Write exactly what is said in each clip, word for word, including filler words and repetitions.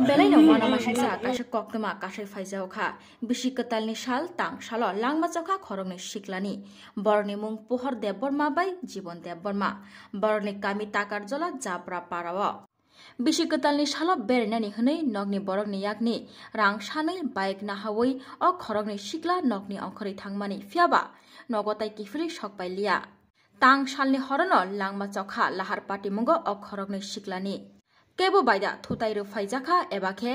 Belai no uanamasingcha kaisa koktwma kasai phaijao kha. Bisi kwtalni sal tang salo langma chokha khoroknwi siklani. Borokni mung Pohor Debbarma bai Jibon Debbarma. Borokni kami Takarjola Japra parao. Bisi kwtalni salo berainani hwnwi nokni borokni yakni rang sanwi bike nahawi o khoroknwi sikla nokni ongkhorwi thangmani, phiyaba nogo tai kiphilwi sokpai liya. Tang salni horono langma chokha lahar patimungo o khoroknwi siklani. Kebo baida thutai rw phaijakha eba khe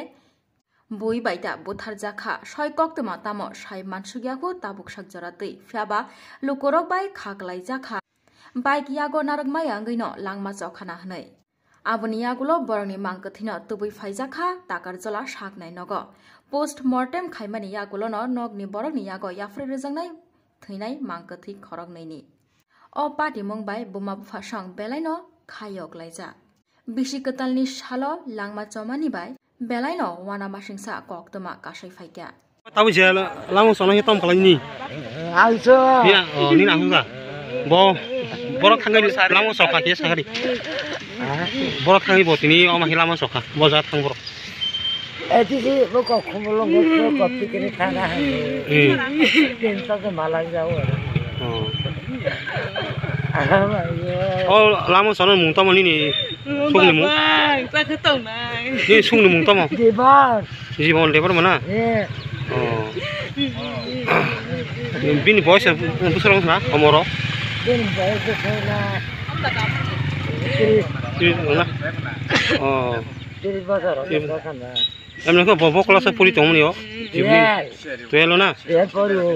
bui baida butharjakha, soi koktwma tamo sai mansukya kho tabuk sak jora twi, phiyaba lukurok bai kha kwlaijakha. Bike yago narwk maya wngwino langma chokhana hwnwi. Aboni yagulo borokni mang kwthwino tubui phaijakha Takarjola saknai nogo. Post mortem khaimani yagulono nokni borokni yago yapharwi rwjaknai thwinai mang kwthwi khoroknwini. O patimung bai buma bupha song belaino khayok laijak. Bisi kwtalni salo langma chomani bai belaino uanamasingcha koktwma kasai phaikha. Tabuk je lama chona khe tom kalaini. Ang so. Ni na, oh, ni na hwnga. Bo, borok thangwi lama chokha khe sakari. Borok thangwi bo tini o ma khe lama chokha. Bo ja thang borok. Eh, tisi bo kok khumulung bo kok pikini thana hai. Hmm. Tin ta ke malang jao. Oh. Ayo. Oh, lama chona mung tamo nini sungni mung. Bang, ta khe tong nai. Nini sungni mung tamo. Di bang. Jibon lebar mana? Eh. Oh. Bini boyes bwswk wngkha na omoro? Bini boyes bwswk na. Tris. Tris wngkha na? Oh. Tris bosor wngkha na. Emne ko bo, bo class o puri tongmani o? Yes. Twelve na? Twelve pori o.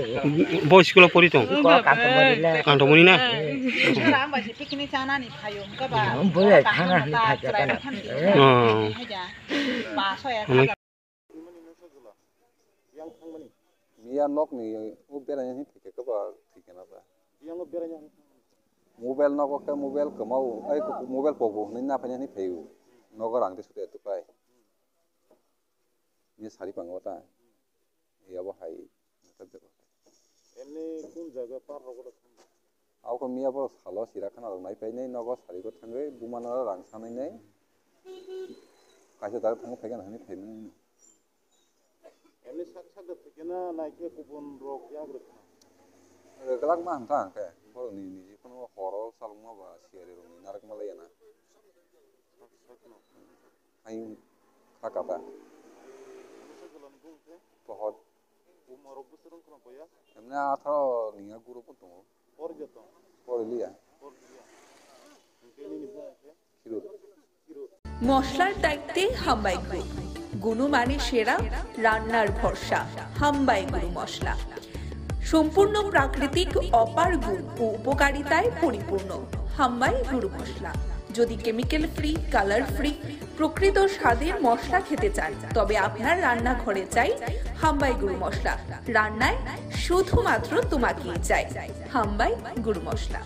Bo school o puri tong? Ko kantomani le. Kantomani na? Eh. Sara amba si picnic chanani phayo, hwnkhe ba. Bo ya thana ni phaja kana. Oh. Miya nokni o beraina hwnwi phaikha kwba thwikha na ba? Mobile nogo khe mobile kwmao, ai mobile pobo hwnwi naphaina hwnwi phaio. Nogo rang de sute tupai. Miya sari pango ta. Yabo hai. Emni kun jaga par rogo da thang? Abo khe miya bo salo sira khana rok nai painai nogo sari go thangwi buma no rang sanai nai. Kaisa jaga thangwi phaikha na hwnwi phaimani. Emni sak sak da thwikhe na naikhe kubun rok yak rwkha? Rwglak ma hwnkha hwnkhe borokni niji phano horo salwkma ba siyari rokni narwkma laiya na. Sak sak no. Hai kha kata. Bwsa kwlwng bwng khe? Pohor. Buma rok bwsa rwng kwlwng boya? Emni atharo ni a guru bo tongo. Pori joto? Pori liya. Pori liya. Hwnkhe nini bwng khe? Khirut. মশলার দায়িত্বে হাম্বাই গ্রুপ। গুণমানে সেরা, রান্নার ভরসা। হাম্বাই গুরু মশলা। সম্পূর্ণ প্রাকৃতিক, অপার গুণ ও উপকারিতায় পরিপূর্ণ। হাম্বাই গুরু মশলা। যদি কেমিক্যাল ফ্রি, কালার ফ্রি, প্রকৃত স্বাদের মশলা খেতে চান, তবে আপনার রান্নাঘরে চাই হাম্বাই গুরু মশলা। রান্নায় শুধুমাত্র তোমাকেই চাই হাম্বাই গুরু মশলা।